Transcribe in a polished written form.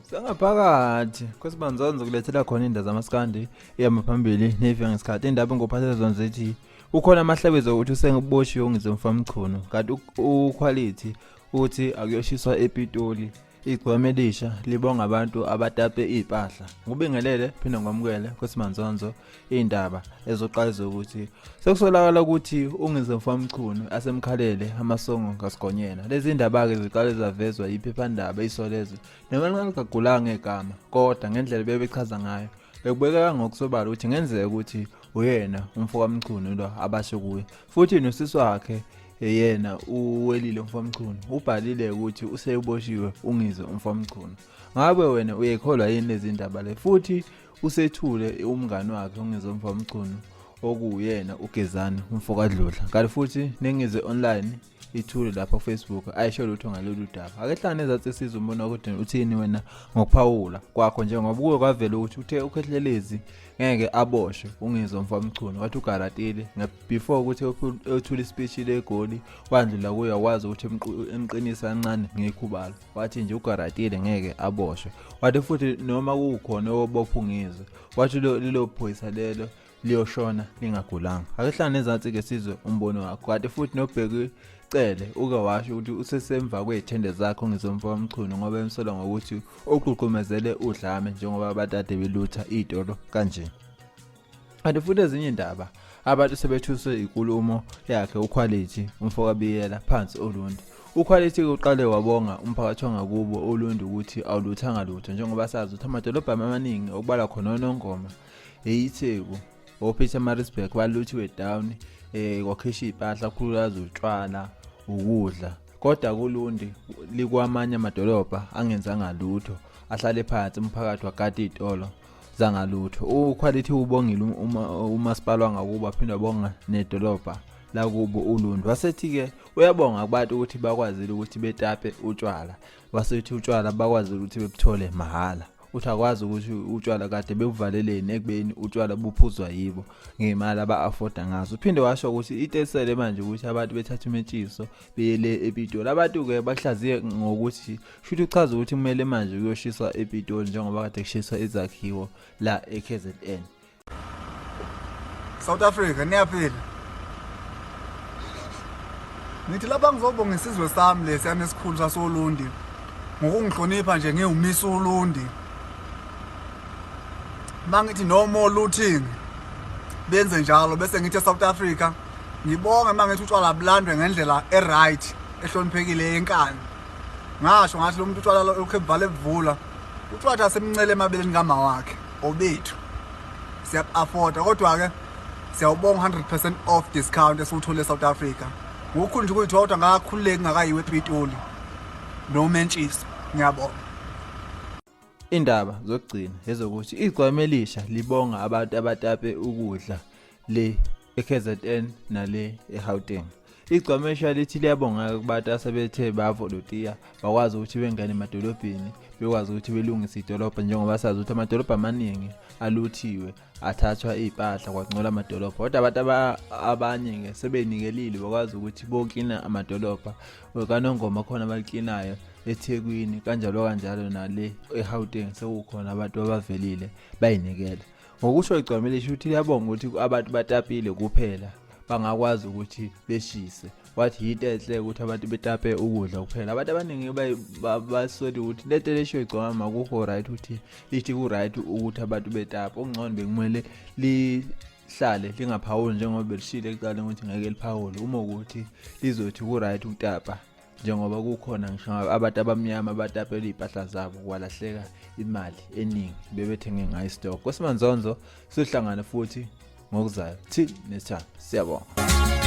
Sangaphakathi kwesibanzonzo kulethela khona indaba zamaskandi ihamba phambili nefika ngesikhathi. Indaba engophatha zona zithi ukhona amahlebezi okuthi usengiboshiwe uNgizwe Mfamchunu, kanti uQuality uthi akuyoshiswa ePitoli. Igcweme elisha libonga abantu abatape iy'mpahla. Ngubingelele phinde ngwamukele kwesimanzonzo iy'ndaba ezoqala zokuthi sekusolakala ukuthi uNgizwe Mfamchunu asemkhalele amasongo ngasigonyela. Lezi ndaba-ke ziqale zavezwa yiphephandaba Isolezwe noma lingagulanga igama, kodwa ngendlela bebechaza ngayo bekubekeka ngokusobala ukuthi ngenzeka ukuthi uyena umfo kaMchunu lo abasho kuye, futhi nosisi wakhe yena uwelile umfo kaMchunu ubhalile ukuthi useboshiwe uNgizwe umfo kaMchunu. Ngabe wena uyekholwa yini lezi ndaba le? Futhi usethule umngani wakhe uNgizwe umfo kaMchunu okuwuyena uGezani umfo kaDludla, kanti futhi neNgizwe Online ithule lapha kuFacebook ayisho lutho ngalolu daba. Ake hlangane ezatsi sizwe umbono wakho uthini wena ngokuphawula kwakho, njengoba kuke kwavela ukuthi uthe uKhehlelezi ngeke aboshwe uNgizwe Mfamchunu, wathi ugaratile before ukuthi ethule ispeech leGoli, wandlula kuye wakwazi ukuthi emqinise kancane ngekhubalo, wathi nje ugaratile ngeke aboshwe. Wathi futhi noma kukhona obopha uNgizwe, wathi lelo phoyisa lelo liyoshona lingagulanga. Ake hlangane ezansi ke sizwe umbono wakho. Kanti futhi noBheki Cele uke washo ukuthi usesemva kwey'thende zakhe uNgizwe Mfowamchunu ngoba emsola ngokuthi ugqugqumezele udlame njengoba abadade belutha iy'tolo kanje. Kanti futhi ezinye iy'ndaba abantu sebethuswe ikulumo yakhe uQuality umfokaBiyela phansi Olundi. UQuality uqale wabonga umphakathi wangakubo Olundi ukuthi awuluthanga lutho, njengoba sazi ukuthi amadolobha amaningi okubalwa khona oNongoma, eyiTheku, oPietermaritzburg baluthiwe down, kwakhishwa iy'mpahla kakhulukazi utshwala, ukudla, kodwa kuLundi likwamanye amadolobha angenzanga lutho, ahlale phansi umphakathi wagada iy'tolo zangalutho. UQuality ubongile umasipala wangakubo, aphinde wabonga nedolobha lakubo uLundi, wasethi-ke uyabonga kubantu ukuthi bakwazile ukuthi betape utshwala, wasethi utshwala bakwazile ukuthi bebuthole mahhala. Uthi akwazi ukuthi utshwala kade bebuvaleleni ekubeni utshwala buphuzwa yibo ngey'mali aba-afforda ngazo. Uphinde washo ukuthi into esele manje ukuthi abantu bethathe umetshiso beyele ePitoli. Abantu-ke bahlaziye ngokuthi shuthi uchaza ukuthi kumele manje kuyoshiswa ePitoli njengoba kade kushiswa izakhiwo la e-KZN. South Africa niyaphila. Ngithi lapha ngizobonga isizwe sami lesiyana esikhulu sasoLundi ngokungihlonipha nje ngiwumisa uLundi. Mangithi no more looting benze njalo, bese ngithi eSouth Africa ngibonge mangithi utshwala bulandwe ngendlela e-right ehloniphekile yenkani. Ngasho ngathi lo muntu utshwala lokhu ebuvale ebuvula utshwala asemncele emabeleni kama wakhe obethu siya-afforda, kodwa-ke siyawubonga 100% off discount esiwuthole eSouth Africa. Ngokukhulu nje ukuyithola ngakakhululeki ngakayiwe ePitoli noma entshiso. Ngiyabonga. Indaba zokugcina ezokuthi igcwame elisha libonga abantu abatape ukudla le eKZN nale eGauteng. Igcwame elisha lithi liyabonga kubantu asebethe bavolontiya bakwazi ukuthi bengene emadolobheni, bekwazi ukuthi belungise idolobha, njengoba sazi ukuthi amadolobha amaningi aluthiwe, athathwa iy'mpahla, kwangcola amadolobha. Kodwa abantu abanye-ke sebeyinikelile bakwazi ukuthi boklina amadolobha kaNongoma khona abaliklinayo eThekwini kanjalo kanjalo, nale eGauteng sekukhona abantu abavelile bayinikela. Ngokusho igcwame lisho ukuthi liyabonga ukuthi abantu batapile kuphela bangakwazi ukuthi beshise. Wathi yinto enhle ukuthi abantu betape ukudla kuphela. Abantu abaningi basole ukuthi lento lesho igcwama akukho right ukuthi lithi ku-right ukuthi abantu betape, okungcono bekumele lihlale lingaphawuli njengoba belishilo ekuqaleni ukuthi ngeke liphawule, uma ukuthi lizothi ku-right ukutapa, njengoba kukhona ngisho abantu abamnyama abatapela iy'mpahla zabo kwalahleka imali eningi bebethenge ngayo isitoko. Kwesimanzonzo sihlangane futhi ngokuzayo. Till next time, siyabonga.